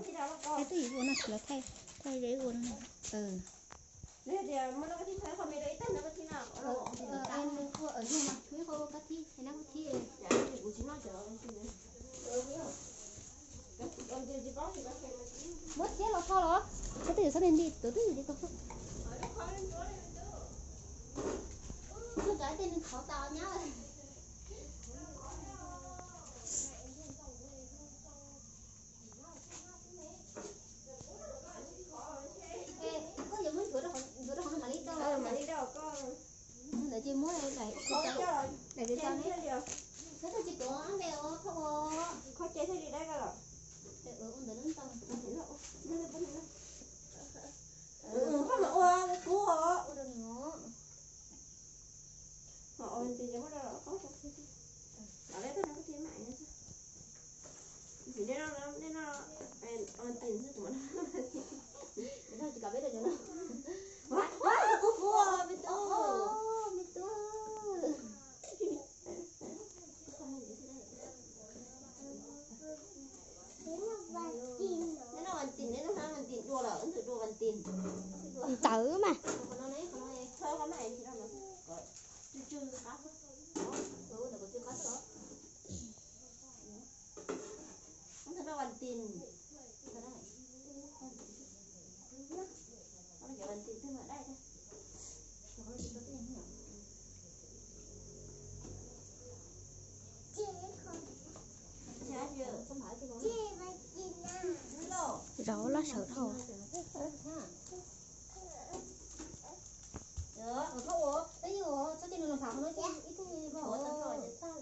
Thaij twb yuav ua no los thaij, thaij ua no. Muab txiab los tso los, thaij twb yuav xab nti nti, tus twb yuav li tau. Tsuag tso tej nws qhov tas nyab. Koj yuav muab nchuav rau qhov no mam li rau, mam li rau koj. Ntawd ces muab daim, daim tso ne. Koj tsis tuav npe os, koj ua, koj ces thiaj li dai koj los. Ua ntawd lub ntau. Koj mam ua kub os. Ua rau nws os. Ho ua ntxiv ces muab rau los koj ua thiab. Los leb tag no koj thiaj mam. Ntxim nej no, nej no, ua ntxiv xwb kuv mam no. Tsis kom peb rau cov no. Kub kub me tub, me tub. Neb noj vas tis, neb noj vas tis dua lawm, ntawm dua vas tis. Ntawd mas. Qhov no ne, qhov no ne. Qhov no mas, tsw tsw qab. Ntawm dua vas tis. Qhov no cov vas tis twg mas dai thiab. Zov loj sawv dhau. Phauj, phauj, phauj, phauj, phauj, phauj, phauj, phauj, phauj,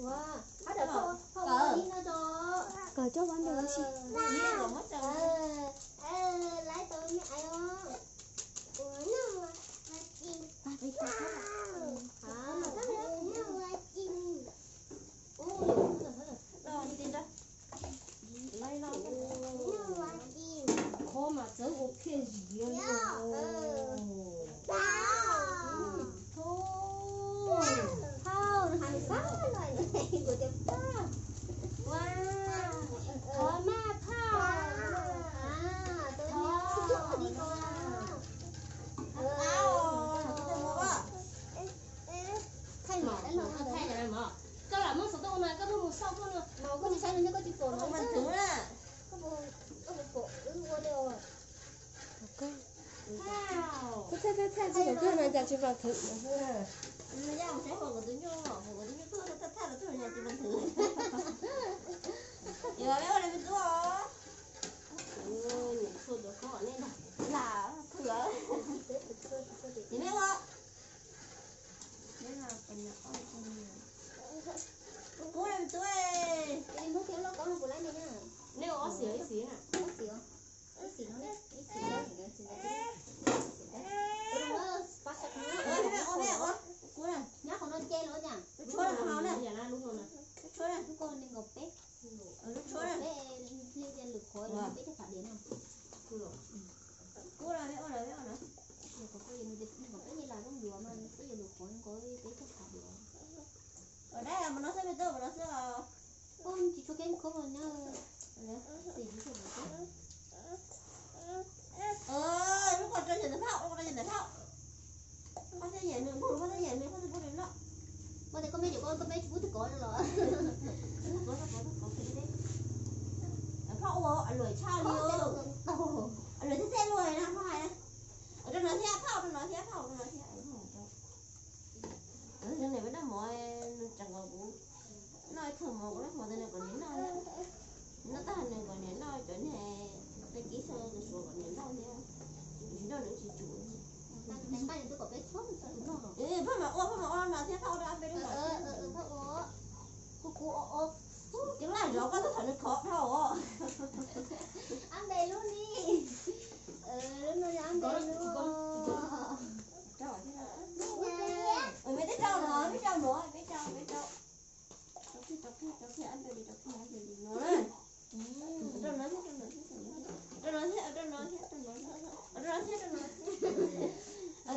Ua, hab dam phauj, phauj ua ib no tso. Kom coj ua ntawd los sis. Laiv tau me ais os. Ua no, ua tsis. Ua no, ua tsis. Ua no, ua tsis. Qhov mas txawv ua phiaj ziav li. Phauj, phauj, nws hais xav los kuv tias phauj. Ua, qhov mas phauj. Thaij mam dab no thaij los mas. Koj lam muab xov tooj ua no koj muab mus xauj koj no. Koj tsis saib no koj tsis pom no. Koj pom wb ua li os. Koj thaij thaij thaij tsis pom koj no cas tsis pom thwv. Yog peb ua li me tub os. Lam thwv. Ces peb ua. Kub li me tub. Neb ua ob xim ib xim na. Nyob qhov no ce los cas? Lub tshuab na, lub tshuab na. Lub ko nees nkaum peb. Lub tshuab na. Peb, lwm qhov peb cov phav diav no. Kub los peb ua los peb ua na. Nees nkaum peb yeej los zoo yuav mas peb yuav lwm qhov nkaus peb cov phav diav. Ua dab mas no xwb me tub, mas no xwb os. Ub, tsis tshua kev khoob los nyob. Lub ko rau cov ntawm phauj, lub ko rau cov ntawm phauj. Koj thiaj nyiam nws, koj thiaj nyiam nws, koj thiaj pub nws noj. Koj tias koj meb yuav koj, koj meb tsis pub twg kov los. Phauj ua luam tshaj li. Luam txhij txhij luaj na, phauj hais na. Rau no thiab phauj, rau no thiab phauj, rau no thiab. Nws peb noj mov, nws tseem kom kuv noj ib thawj mov, kuv noj mov tas nws kom niam noj thiab. Noj tag nws kom niam noj, cov niag peb kib xyoo tus Suav kom niam noj thiab. Nws tsis noj nws tsis tsum. Phauj mam ua, phauj mam ua no thiab phauj ua rau ab npe lub no. Kuv kuv, cov laj zov koj twb thaum nws khov dhau os. Ab npe lub ni. Lub no yog ab npe lub. Peb rau no, peb rau no, peb rau, peb rau. Rau no thiab, rau no thiab, rau no thiab, rau no thiab, rau no thiab, rau no thiab, rau no thiab.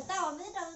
Tau, peb rau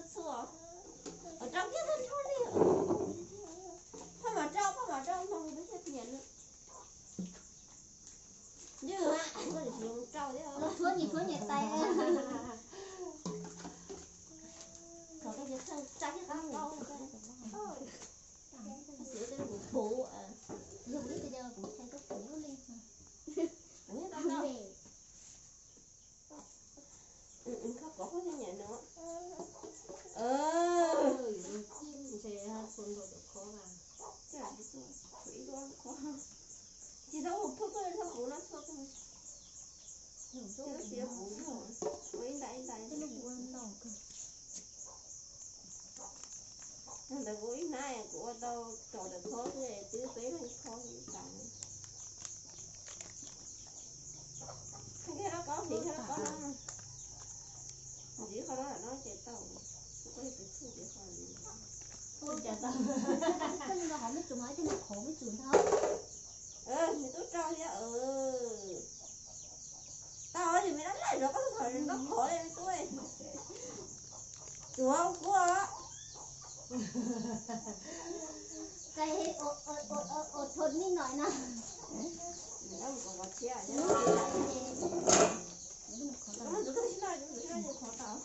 Tau tso lawm qhov xwb, twb peb leeg qhov xwb tas. Qhov no, qhov no, ntxiv qhov no no ces tau. Koj li tus txuj ntxiv qhov li. Koj li no hov meb tsuas mas ib tug no qhov meb tsuas ntag. Nws tub rau thiab. Tau, yus me dab laug zov koj thaum nws noj qhov li me tub. Tsuav kuv. Cai ua thon nij no na. Ntxuav koj sib noj, ntxuav sib noj qhov tau.